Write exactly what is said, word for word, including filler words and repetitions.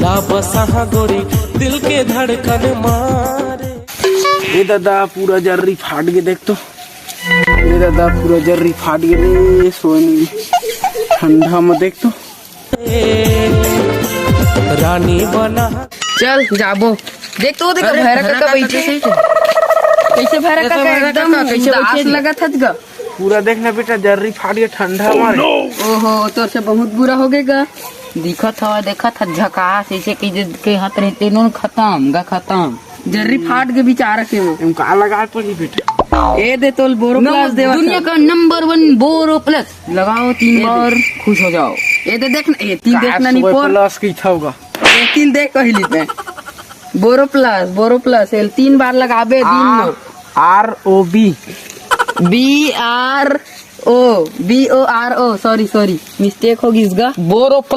बसा गोरी, दिल के धड़कन मारे। ए दादा, पूरा जर्री फाट गे देख तो। ए दादा, पूरा जर्री फाट गे रे सोनी। ठंडा में देख तो। रानी बना। चल जाबो। देख तो, देख, अरे, भैरा काका बैठे हे। कैसे भैरा काका? एकदम उदास लगत हस गा। पूरा देख ना बेटा, जर्री फाट गे, ठंडा मारे। ओहो, तोर से बहुत बुरा हो गे गा। दिखत हवा, देखत हस, झकास, ऐसे कही दे के हाथ रहते नोन खत्म गा, खत्म। जर्री फाट गे बेचारा के में। एम का लगाए पड़ी बेटा? ए दे तोल बोरो प्लस देवत दुनिया का नंबर वन बोरो प्लस। लगाओ तीन बार, खुश हो जाओ। ए दे देख ना, ए तीन देख ना, निपोर प्लस की था होगा। ए तीन देख कहली ते। बोरो प्लस, बोरो प्लस, एल तीन बार लगाबे दिन में। R O B. बी R O, B O R O, sorry, sorry, mistake हो गिस गा। बोरो प्लस।